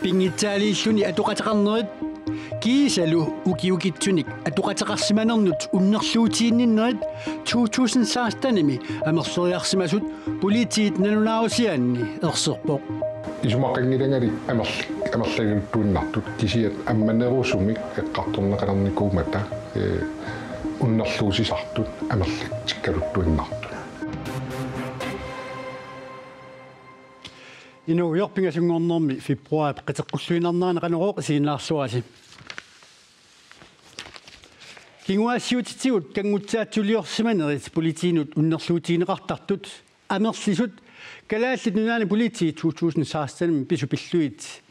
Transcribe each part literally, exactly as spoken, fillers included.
Pinngitsaaliilluni atoqateqarnerit kiisalu ukiukitsunik atoqateqarsimanernut unnerluutiginninnerit to tusind sekstenimi amerleriarsimasut politiit nalunaarusiaanni erserpoq. Isumaqanngilangali amerl-, amerligaluttuinnartut kisiat ammanerusumik eqqartorneqalernikuummata, ee, unnerluusisartut amerlatsikkaluttuinnartut. Inuugujoq, pingasunngornermi februaarip qiteqqulluinnarnerani Qanorooq isiginnaarluarisi. Kinguaassiuutitigut kanngutsaatsuliorsimanerit politiinut unnerluutigineqartartut amerlisut Kalaallit Nunaanni Politiit to tusind sekstenimi pisut pillugit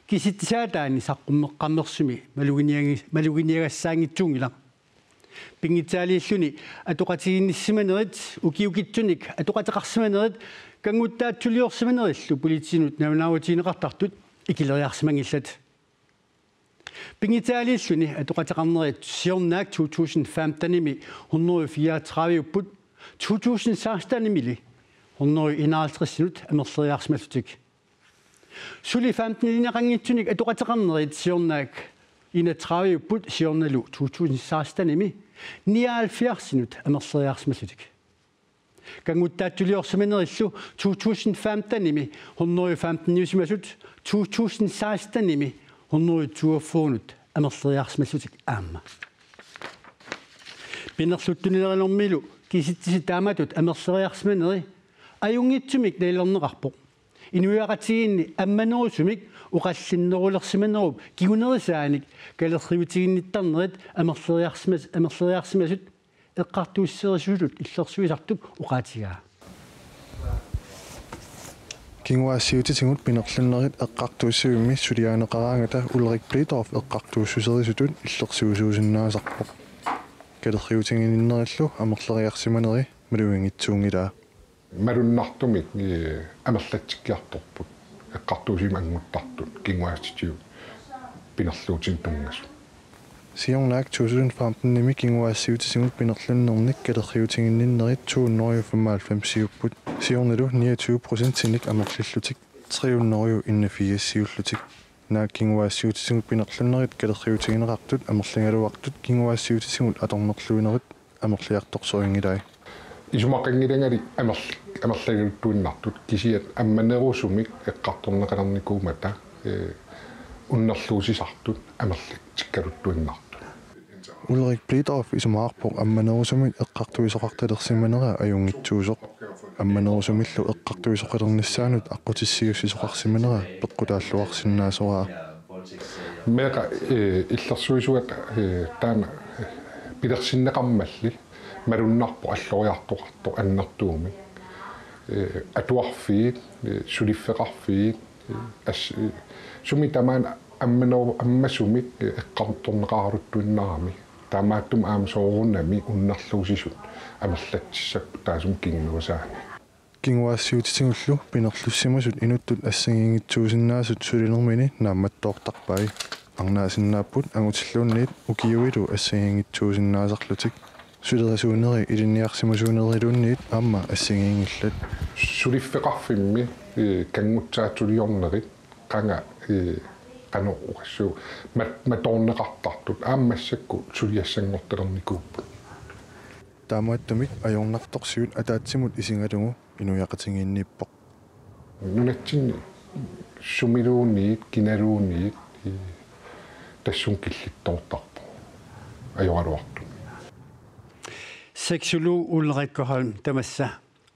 kisitsisaataanni saqqummeqqammersumi maluginiagi-, maluginiagassaanngitsuunngilaq. Pinngitsaaliilluni atoqatigiinnissimanerit ukiukitsunik atoqateqarsimanerit kanngutsaatsuliorsimanerillu politiinut nalunaarutigineqartartut ikileriarsimanngillat. Pinngitsaaliilluni atoqateqarnerit siornaak to tusind femtenimi hundrede fireogtredive-upput, to tusind sekstenimili hundrede enoghalvtredsinut amerleriarsimallutik. Suli femtenilinniaqanngitsunik atoqateqarnerit siornaak enogtredive-upput, siornalu to tusind sekstenimi nioghalvfjerdsinut amerleriarsimallutik. Kanngutsaatsuliorsimanerillu to tusind femtenimi hundrede femteniusimasut to tusind sekstenimi hundrede toogfyrrenut amerleriarsimallutik aamma. Pinerluttuneralormilu kisitsisit taamatut amerleriarsimaneri ajunngitsumik nalilerneqarpoq. Inuiaqatigiinni ammanerusumik oqallinnerulersimanerup kingunerisaanik kalerriutiginnittarnerit amerleriarsimas-, amerleriarsimasut eqqartuusserisullutik illersuisartup oqaatigaa. Kinguaassiuutitigut pinerlunnerit eqqartuussivimmi suliarineqaraangata Ulrik Blidorf eqqartuussuserisutut illersuisuusinnaasarpoq. Kalerriutiginninnerillu amerleriarsimaneri maluginngitsuunngilaa. Malunnartumik, ee, amerlatsikkiartorput eqqartuussivimmi annguttartut kinguaassiuutitigut pinerluutinik tunngasut. Siornaak to tusind femtenimi kinguaassiuutitigut pinerlunnernik kalerriutiginninnerit to hundrede og femoghalvfemsiupput, siornalu niogtyve procentinik amerlillutik tre hundrede og enogfirsiullutik. Naak kinguaassiuutitigut pinerlunnerit kalerriutigineqartut amerligaluartut kinguaassiuutitigut atornerluinerit amerliartorsiorsinnaanngilai. Isumaqanngilangali amerl-, amerligaluttuinnartut kisiat ammanerusumik eqqartorneqalernikuummata, ee, unnerluusisartut amerlatsikkaluttuinnartut. Ulrik Blidorf isumaqarpoq ammanerusumik eqqartuisoqartalersimanera ajunngitsuusoq. Ammanerusumillu eqqartuisoqalernissaanut aqqutissiuussisoqarsimanera peqqutaalluarsinnaasoraa. Meeqqat, ee, illersuisuat, ee, taanna, ee, pilersinneqarmalli malunnarpoq alloriartoqartoq annertuumik. Ee, atuarfiit, ee, suliffeqarfiit, ee, as-, ee, sumi tamaani ammaneru-, ammasumik, ee, eqqartorneqaraluttuinnarami. Taamaattumik aamma soorunami unnerluusisut amerlatsissapput taassuma kingunerisaanik. Kinguaassiuutitigullu pinerlussimasut inuttut assigiinngitsuusinnaasut sulinermini naammattoortarpai. Arnaasinnaapput angutilluunniit ukiuilu assigiinngitsuusinnaasarlutik. Sulerisuuneri ilinniarsimasuuneriluunniit aamma assigiinngillat. Suliffeqarfimmi, ee, kanngutsaatsuliornerit qanga, ee, qanoq oqassuunga mat-, matoorneqartartut aamma massakkut suliassanngortalernikuupput. Taamaattumik ajornartorsiut ataatsimut isigalugu inuiaqatigiinniippoq. Nunatsinni sumiluunniit, kinaluunniit, ee, tassunga killittoortarpoq ajoraluartumik. Sexolog Ulrikka Holm, tamassa.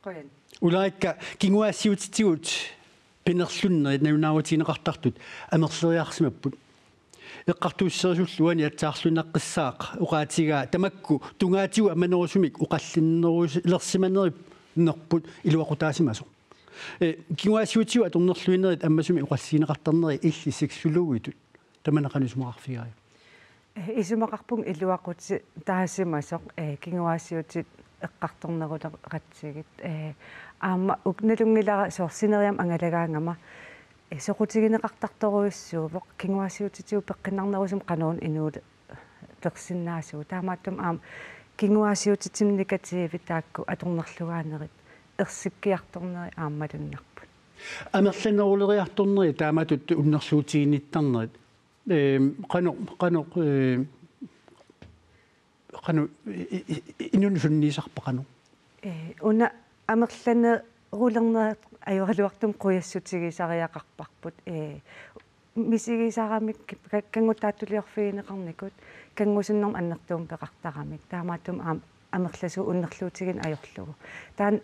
Qujan. Ulrikka, kinguaassiuutitigut pinerlunnerit nalunaarutigineqartartut amerleriarsimapput. Eqqartuusserisullu uani aatsaarluinnaqqissaaq oqaatigaa tamakku tungaatigut ammanerusumik oqallinnerulersimanerput iluaqutaasimasoq. Ee, kinguaassiuutitigut atornerluinerit ammasumik oqallisigineqartarneri illit sexologitut tamanna qanoq isumaqarfigaajuk? Ee, isumaqarpunga iluaqutaasimasoq, ee, kinguaassiuutitit eqqartorneruleratsigit. Ee, aamma uku nalunngilara soorlu sineriammi angalagaangama, ee, soqutigineqartartorujussuuvoq kinguaassiuutitigut peqqinnarnerusumik qanoq inuulersinnaasugut. Taamaattumik aamma kinguaassiuutitinnut negatiivit taakku atornerlugaanerit ersikkiartorneri aammalunnarput. Amerlaneruleriartorneri taamatut unnerluutiginnittarnerit. Ehm, qanoq, qanoq, ehm, qanoq, i-, i-, i-, inunnik sunniisarpa qanoq? Ee, una amerlanerulernerat ajoraluartumik qujassutigisariaqarparput. Ee, misigisaramik ka-, kannguttaatsuliorfigineqarnikut kanngusunnermik annertuumik peqartaramik. Taamaattumik aamma amerlasuut unnerluutigineq ajorlugu. Taanna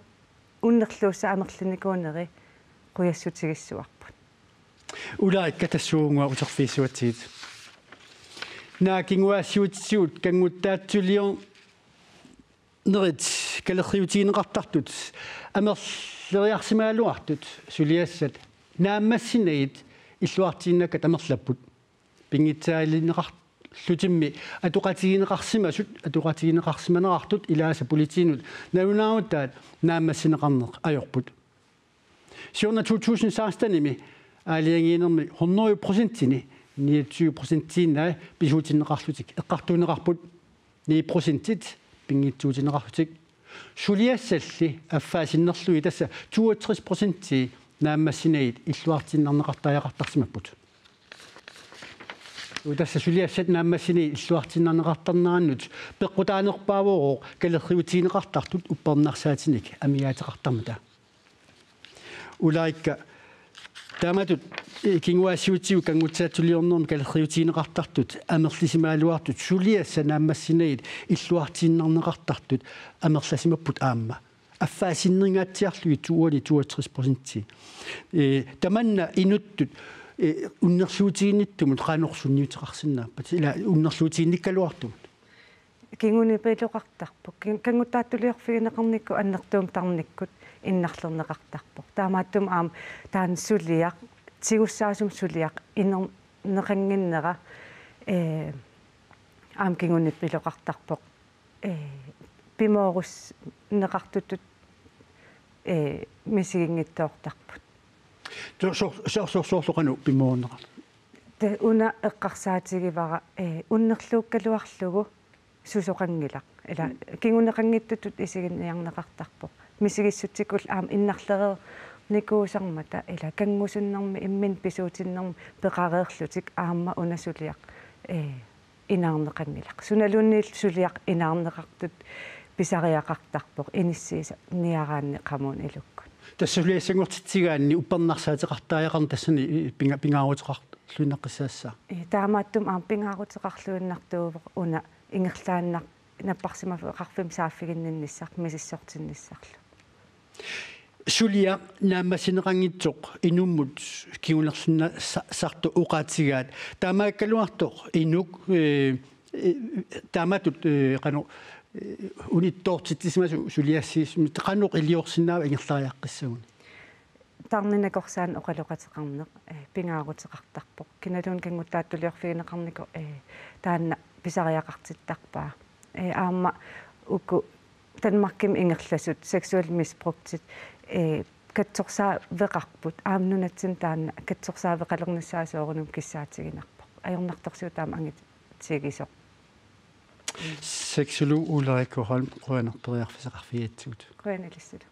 unnerluussaq amerlanikuuneri qujassutigissavarput. Ulrikka, tassuugunnguaq uterfigissavatsigit. Naak kinguaassiuutitigut kannguttaatsuliornerit kalerriutigineqartartut amerleriarsimagaluartut suliassat naammassinerit illuartiinnakkat amerlapput. Pinngitsaalineqarlutimmi atoqatigineqarsimasut, atoqatigineqarsimanerartut ilaasa politiinut nalunaarutaat naammassineqarneq ajorput. Siorna to tusind seksten-imi aalajangiinermi hundrede procentini niogtyve procentiinnai pisuutinneqarlutik eqqartuunneqarput, ni procentit pinngitsuutinneqarlutik. Suliassalli affaa sinnerlugit tassa toogtres procentii naammassinerit illuartiinnarneqartariaqartarsimapput. Tassa suliassat naammassinerit illuartiinnarneqartarnerannut peqqutaanerpaavoq kalerriutigineqartartut uppernarsaatinik amigaateqartarmata. Ulrikka, taamatut, eh, kinguaassiuutitigut kannguttaatsuliornermik kalerriutigineqartartut amerlisimagaluartut suliassat naammassinerit illuartiinnarneqartartut amerlasimapput aamma. Affaa sinningaatsiarlugit uani toogtres procentii. Eh, tamanna inuttut, eh, unnerluutiginnittumut qanoq sunniuteqarsinnaappat? Ila unnerluutiginnikkaluartumut. Kingunipiloqartarpoq. Kin-, kannguttaatsuliorfigineqarnikkut annertuumik tarnikkut innarlerneqartarpoq. Taamaattumik aamma taanna suliaq, tigussaasumik suliaq inerneqannginnera, ee, aamma kingunipiloqartarpoq. Ee, pimoorusneqartutut, ee, misiginngitsoortarput. Sor-, sor-, sor-, sor-, soorlu qanoq pimoorunneqartut? Tassa una eqqarsaatigivara, ee, unnerluukkaluarlugu susoqanngilaq. Ila kinguneqanngitsutut isiginiarneqartarpoq. Misigissutsikkullu aamma innarlereernikuusarmata ila kanngusunnermi imminut pisuutinnermi peqareerlutik aamma una suliaq, ee, inaarneqanngilaq. Sunaluunniit suliaq inaarneqartut pisariaqartarpoq inissiisarniaraanni qamuuna ilukkut. Tassa suliassanngortitsigaanni uppernarsaateqartariaqarneq tassani pinga-, pingaaruteqarluinnaqqissaassaaq. Ee, taamaattumik aamma pingaaruteqarluinnartuuvoq una ingerlaannaq napparsimaffeqarfimmik saaffiginninnissaq misissortinnissarlu. Suliaq naammassineqanngitsoq inummut kingunerlunna sa-, sartoq oqaatigaat. Taamaakkaluartoq inuk, ee, ee, taamatut, ee, qanoq, ee, unittoortitsisimasoq suliassiisumik qanoq iliorsinnaava ingerlariaqqissaguni? Tarnip nakorsaannik oqaloqateqarneq, ee, pingaaruteqartarpoq. Kinaluunniit kannguttaatsuliorfigineqarnikoq, ee, taanna pisariaqartittarpaa. Ee, aamma uku Danmarkimi ingerlasut seksuelt misbrugtit, ee, katsorsaaveqarput. Aamma nunatsinni taanna katsorsaaveqalernissaa soorunami kissaatiginarpoq. Ajornartorsiut taama angitsigisoq. Sexolog Ulrikka Holm, qujanaq periarfissaqarfigigatsigut. Qujanaq ilissilu.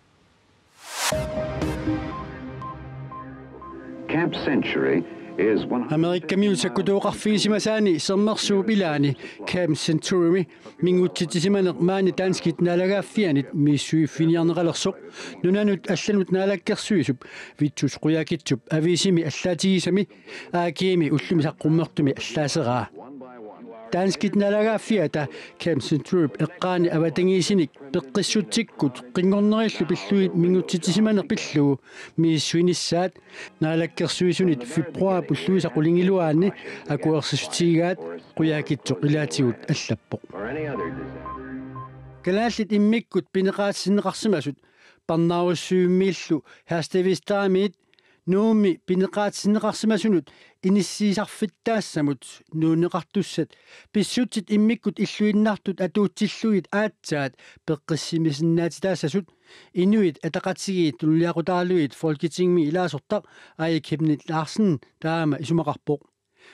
Camp Century is one hundred Amerikamiut sakkutooqarfigisimasaanni sermersuup ilaani Camp Centurymi mingutsitsisimaneq maani danskit naalagaaffianit misissuiffiginiarneqalersoq nunanut allanut naalakkersuisup Vittus Qujaukitsup aviisimi allaatigisami A G-mi ullumi saqqummertumi allaaseraa. Danskit naalagaaffiata Camp Centuryp eqqaani avatangiisinik peqqissutsikkut qinngornerillu pillugit mingutsitsisimaneq pillugu misissuinissaat naalakkersuisunit februarip ulluisa qulingiluaanni akuersissutigigaat, Qujaukitsoq ilaatigut allappoq. Kalaallit immikkut pineqaatissinneqarsimasut parnaarussivimmiillu Herstedvesterimiit Nuummi pineqaatissinneqarsimasunut inissiisarfittaassamut nuunneqartussat pissutsit immikkut illuinnartut atuutsillugit aatsaat peqqissimisinnaatitaassasut Inuit Ataqatigiit tunuliaqutaralugit Folketingimi ilaasortaq Aaja Chemnitz Larsen taama isumaqarpoq.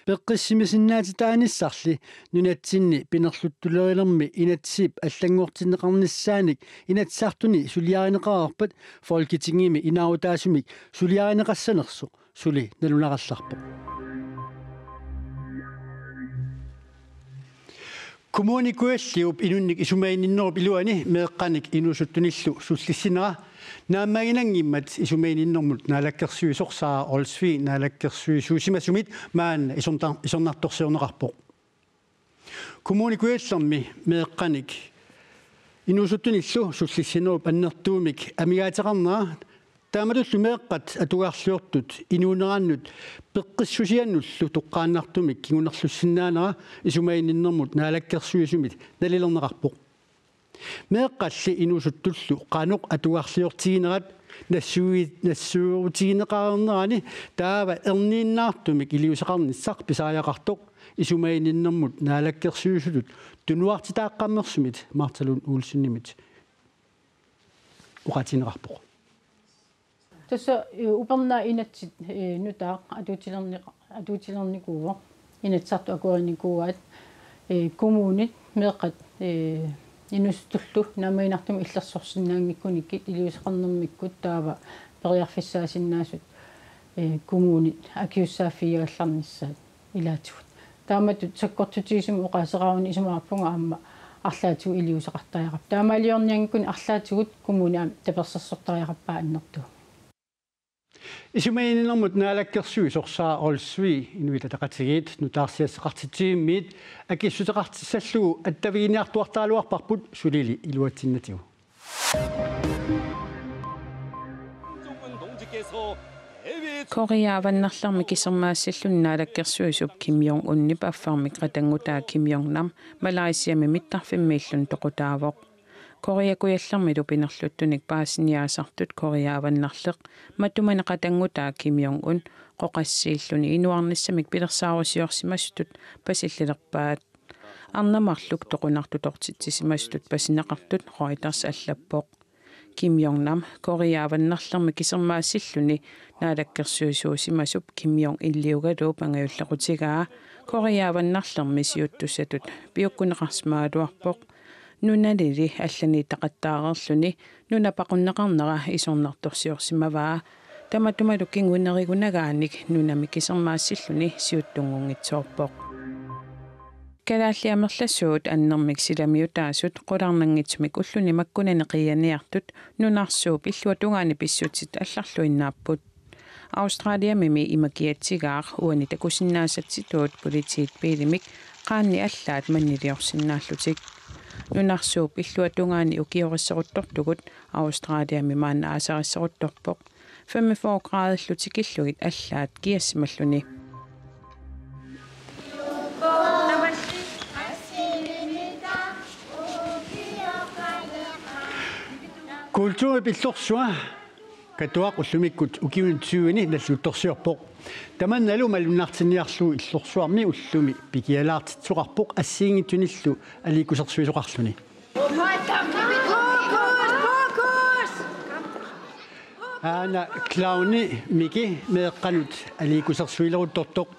Peqqissimisinnaatitaanissarli nunatsinni pinerluttulerinermi inatsisip allanngortinneqarnissaanik Inatsisartuni suliarineqareerpat Folketingimi inaarutaasumik suliarineqassanersoq suli nalunarallarpoq. Kommune Kujalliup inunnik isumaginninnerup iluani meeqqanik inuusuttunillu sullissinera naammaginanngimmat isumaginninnermut naalakkersuisoq Sara Olsvig naalakkersuisuusimasumit maanna isornar-, isornartorsiorneqarpoq. Kommune Kujallermi meeqqanik inuusuttunillu sullissinerup annertuumik amigaateqarnera taamatullu meeqqat atugarliortut inuunerannut peqqissusiannullu toqqaannartumik kingunerlussinnaanera isumaginninnermut naalakkersuisumit nalilerneqarpoq. Meeqqalli inuusuttullu qanoq atugarliortiginerat nassui-, nassuerutigineqareernerani taava erniinnaartumik iliuuseqarnissaq pisariaqartoq isumaginninnermut naalakkersuisutut tunuartitaaqqammersumit Martha Lund Olsenimit oqaatigineqarpoq. Tassa, eh, upernaaq inatsit, eh, nutaaq atuutilerni-, atuutilernikuuvoq, Inatsisartut akuerinikuuaat, eh, kommunit meeqqat, eh, inuusuttullu naammaginartumik illersorsinnaanngikkunikkit iliuuseqarnermikkut taava periarfissaasinnaasut, eh, kommunit akisussaaffigigallarnissaat ilaatigut. Taamatut sakkortutigisumik oqaaseqaruni isumaqarpunga aamma arlaatigut iliuuseqartariaqarput. Taamaaliornianngikkuni arlaatigut kommuni aamma tapersersortariaqarpaa annertuumik. Isumaginninnermut naalakkersuisoq Sara Olsvig Inuit Ataqatigiit nutaarsiassaqartitsivimmiit akissuteqartissallugu attaviginiartuartaraluarparput sulili iluatsinnatigu. Korea Avannarlermi kisermaassilluni naalakkersuisup Kim Jong-unip affarmik qatanngutaa Kim Jong-nam Malaysiami mittarfimmiilluni toqutaavoq. Korea Kujallermilu pinerluttunik paasiniaasartut Korea Avannarleq matumani qatanngutaa Kim Jong-un qoqassiilluni inuarnissamik pilersaarusiorsimasutut pasillilerpaat. Arnat marluk toqunartutortitsisimasutut pasineqartut Reuters allappoq. Kim Jong-nam Korea Avannarlermi kisermaassilluni naalakkersuisuusimasup Kim Jong-iliugaluup angajullequtigaa Korea Avannarlermi siuttussatut piukkuneqarsimagaluarpoq. Nunanili allaniittaqattaareerluni nunap aqunneqarnera isornartorsiorsimavaa. Tamatumalu kingunerigunagaanik nunami kisermaassilluni siuttunngunngitsoorpoq. Kalaallit Amerlasuut annermik silamiutaasut qularnanngitsumik ulluni makkunani qiianiartut nunarsuup illuatungaani pissutsit allarluinnaapput. Australiamimi imakiatsigaaq uani takusinnaasatsitut politiit biilimik qaanni allaat manniliorsinnaallutik. Nunarsuup illuatungaani ukiorisseruttortugut Australiami maanna aasarisseruttorpoq. Femogfyrre graadillu tikillugit allaat kiassimalluni. Kulturip illorsua Katuaq ullumikkut ukiuni tyveni nalliuttorsiorpoq. Tamannalu malunnartinniarlugu illorsuarmi ullumi pikialaartitsisoqarpoq assigiinngitsunillu aliikkusersuisoqarluni. Aana clowni Miki meeqqanut aliikkusersuileruttortoq.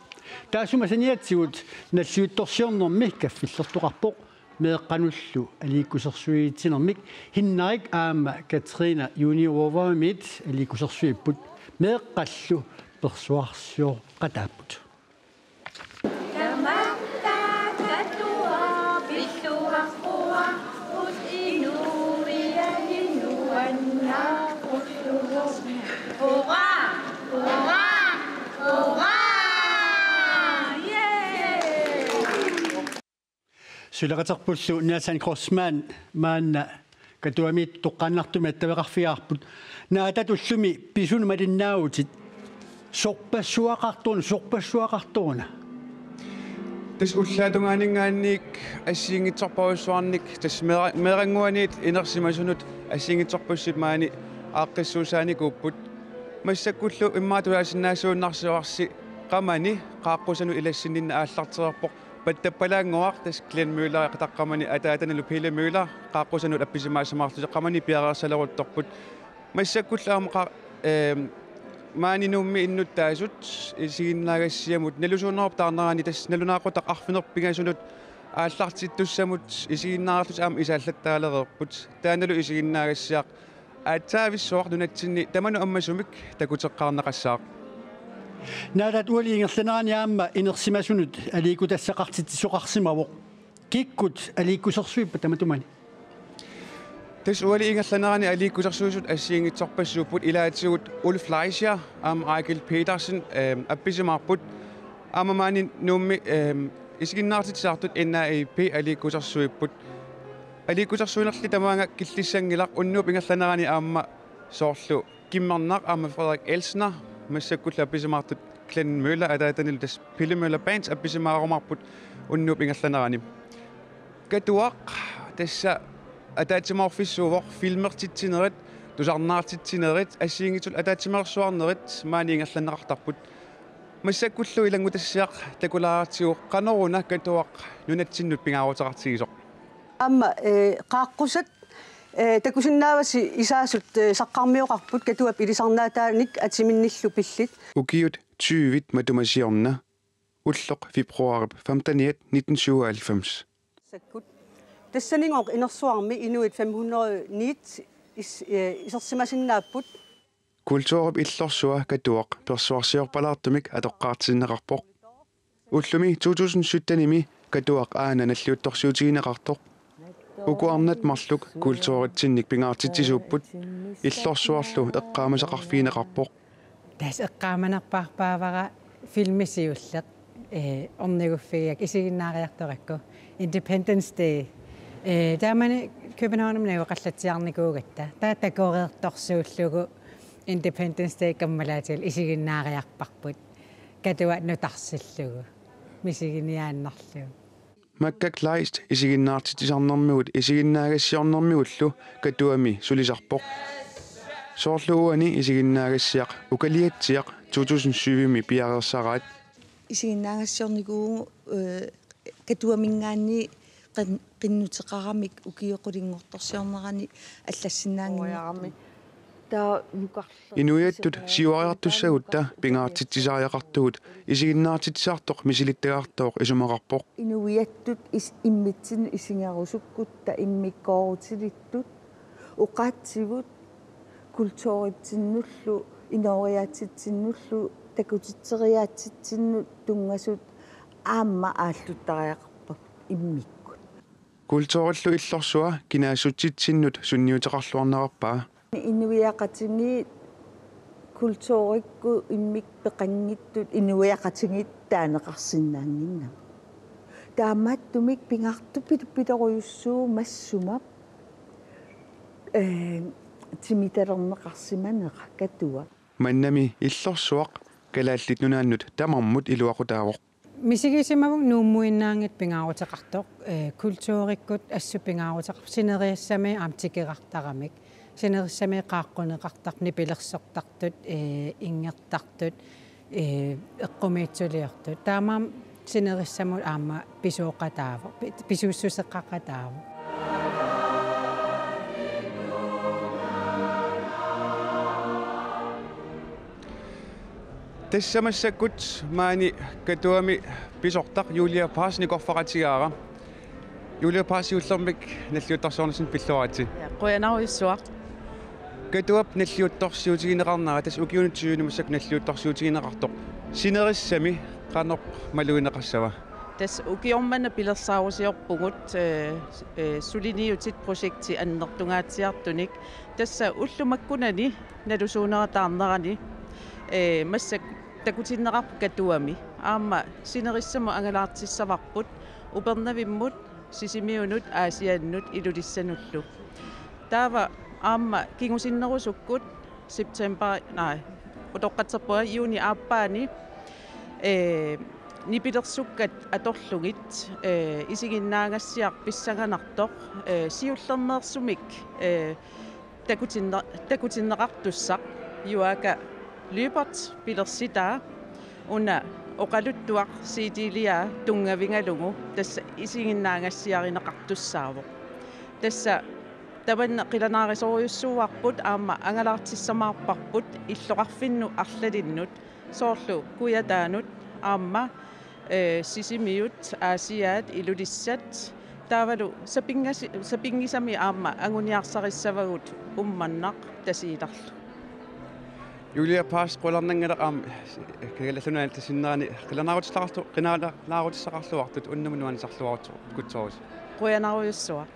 Taassuma saniatigut nalliuttorsiornermi kaffillertoqarpoq meeqqanullu aliikkusersuitsinermik. Hinnarik aamma Katrina Junior Overmit aliikkusersuipput, meeqqallu persuarsioqataapput. Suleqaterpullu Nathan Grossmann maanna Katuami toqqaannartumik attaveqarfigaarput. Naatata ullumi pisunut malinnaavutit. Sorpassuaqartoruna, sorpassuaqartoruna? Tassa ullaatungaaninngaanniit assigiinngitsorpassuarnik, tassa meera-, meerannguaniit inersimasunut assigiinngitsorpassuit maani aaqqissuussaanikuupput. Massakkullu immaqa tusaasinnaasuunnarsivarsi qamani qaaqqusanut ilassinninneq aallartereerpoq. Pattappalaannguaq, tassa Glenn Møller taqqamani ataatanilu Pele Møller qaaqqusanut appisimaassumaarlutik qamani piareersaleruttorput. Massakkullu aamma qa-, ehm, Maani Nuummi innuttaasut isiginnaagassiamut nalusuunerup taarnerani tassa nalunaaqutaq arfineq-pingasunut aallartittussamut isiginnaarlutik aamma isaallattaalereerput. Taannalu isiginnaagassiaq aatsaavissuaq nunatsinni tamanut ammasumik takuteqqaarneqassaaq. Naalaat uali ingerlanerani aamma inersimasunut aliikkutassaqartitsisoqarsimavoq. Kikkut aliikkusersuippat tamatumani? Tassa uali ingerlanerani aliikkusersuisut assigiinngitsorpassuupput, ilaatigut Ulf Fleischer aamma Eigil Petersen, ehm, appisimaarput. Aamma maani Nuummi, ehm, isiginnaartitsisartut N A I P aliikkusersuipput. Aliikkusersuinerli tamaanga killissanngilaq unnuup ingerlanerani aamma soorlu Kimmernaq aamma Frederik Elsner massakkullu appisimaartut, Glenn Møller ataatanilu tassa Pelle Møller Band appisimaarumaarput unnuup ingerlanerani. Katuaq tassa ataatsimoorfissuuvoq, filmertitsinerit, tusarnaartitsinerit, assigiinngitsullu ataatsimeersuarnerit maani ingerlanneqartarput. Massakkullu ilanngutassiaq takulaaratsigu qanoruna Katuaq nunatsinnut pingaaruteqartigisoq. Aamma, eh, qaaqqusat, eh, takusinnaavasi isaasut, eh, saqqarmioqarput Katuap ilisarnaataanik atiminnillu pillit. Ukiut tyvit matuma siorna, ulloq februarip femteniat nitten syvoghalvfems. Sakkut. Tassaninngoq inersuarmi inuit fem hundrede ni is-, eh, isersimasinnaapput. Kulturip illorsua Katuaq persuarsiorpalaartumik atoqqaartinneqarpoq. Ullumi to tusind syttenimi Katuaq aana nalliuttorsiutigineqartoq. Uku arnat marluk kulturitsinnik pingaartitsisuupput, illorsuarlu eqqaamasaqarfigineqarpoq. Tassa eqqaamanerpaarpaavara filmi siulleq, eh, orniguffigiga isiginnaariartorakku. Independence Day. Eh, taamani Københavnimi najugaqallatsiarnikuugatta. Taava takoreertorsuullugu Independence Day kammalaatigalugu isiginnaariarparput. Katuaq nutarsillugu. Misiginiaannarlugu. Makka Kleist isiginnaartitsisarnermigut isiginnaagassiornermigullu Katuami sulisarpoq. Soorlu uani isiginnaagassiaq Ukaliatsiaq to tusind syvimi piareersaraat. Isiginnaagassiornikuuvugut, eh, Katuaminngaanniit qin-, qinnuteqaramik ukiut qulinngortorsiornerani allassinnaannginnami. Taava nukarleq. Inuiattut siuariartussagutta pingaartitsisariaqartugut isiginnaartitsisartoq misilittagaqartoq isumaqarpoq. Inuiattut is-, immitsinnut isigerusukkutta immikkoorutilittut oqaatsivut kulturitsinnullu inooriaatsitsinnullu takutitseriaatsitsinnut tunngasut aamma aalluttariaqarput immikkut. Kulturillu illorsua kinaassutsitsinnut sunniuteqarluarnerarpaa. Inuiaqatigiit kulturikkut immikkut peqanngitsut inuiaqatigiit taaneqarsinnaannginnamik. Taamaattumik pingaartumik pil-, pilorujussuuvoq massuma, eh, timitalerneqarsimanera Katuaq. Mannami illorsuaq Kalaallit Nunaannut tamarmut iluaqutaavoq. Misigisimavunga Nuummuinnaanngitsoq pingaaruteqartoq, eh, kulturikkut assut pingaaruteqarpoq, sinerissami aamma tikeraartaramik. Sinerissami qaaqquneqartarpoq, nipilersortartut, eh, inngertartut, eh, eqqumiitsuliortut. Taamaammat sinerissamut aamma pisooqataavoq, pi-, pisuussuseqaqataavoq. Tassa massakkut maani Katuami pisortaq Julia Paas nikorfaqatigaara. Julia Paas, siullermik nalliuttorsiornissinni pilluaritsi. Ja, qujanarujussuaq. Katuap nalliuttorsiutigineqarnera, tassa ukiuni tyvini massakkut nalliuttorsiutigineqartoq. Sinerissami qanoq malugineqassava? Tassa ukioq manna pilersaarusiorpugut, eh, eh, suliniutit projekti annertungaatsiartunik. Tassa ullut makkunani nalusuunera taarnerani, eh, massakkut takutinneqarpoq Katuami. Aamma sinerissamut angalaartissavarput Upernavimmut, Sisimiunut, Aasiannut, Ilulissanullu. Taava aamma kingusinnerusukkut september, nej, utoqqatserpunga, juunip aappaani, eh, nipilersukkat atorlugit, eh, isiginnaagassiaq pissanganartoq, eh, siullermeersumik, eh, takutinne-, takutinneqartussaq Juaaka Lyberth pilersitaa, una oqaluttuaq C D-liaa tunngavigalugu tassa isiginnaagassiarineqartussaavoq. Tassa Tamanna qilanaarisorujussuuarput aamma angalaartissamaarparput illoqarfinnut arlalinnut, soorlu Kujataanut aamma, eh, Sisimiut, Aasiaat, Ilulissat, taavalu sapinngasi-, sapinngisamik aamma anguniarsarissavagut Uummannaq Tasiilarlu. Julia Paas, qularnanngilaq aamma Kalaallit Nunaanni sinnerani qilanaarutissaqarlu-, qilanaarutissaqarluartut unnummi nuannisarluarutsigutsigit. Qujanarujussuaq.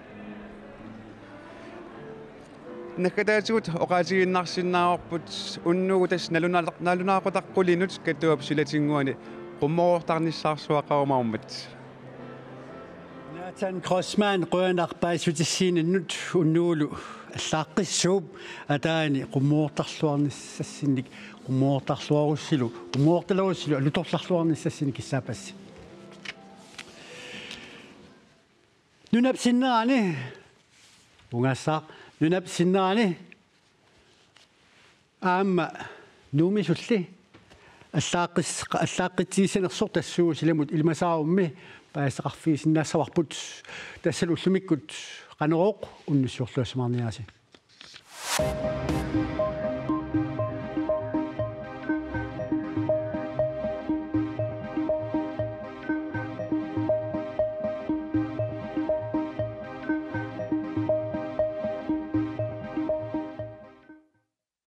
Naggataatigut oqaatigiinnarsinnaavarput unnugu tassa naluna-, nalunaaqutaq qulinut Katuup silatinnguani qummoortarnissaarsuaqarumaarmat. Nathan Grossmann, qujanaq paasissutissiinnannut. Unnugulu allaaqqissuup ataani qummoortarluarnissassinnik, qummoortarluarussilu, qummoortalerussilu alutorlarluarnissassinnik kissaappassi. Nunap sinnerani, ungassaaq, nunap sinnerani aamma Nuummisulli allaaqqis-, allaaqqitsigissanersoq tassuugu silamut ilimasaarummi paasisaqarfigisinnaassavarput, tassalu ullumikkut Qanorooq unnussiorluassimaarniarisi.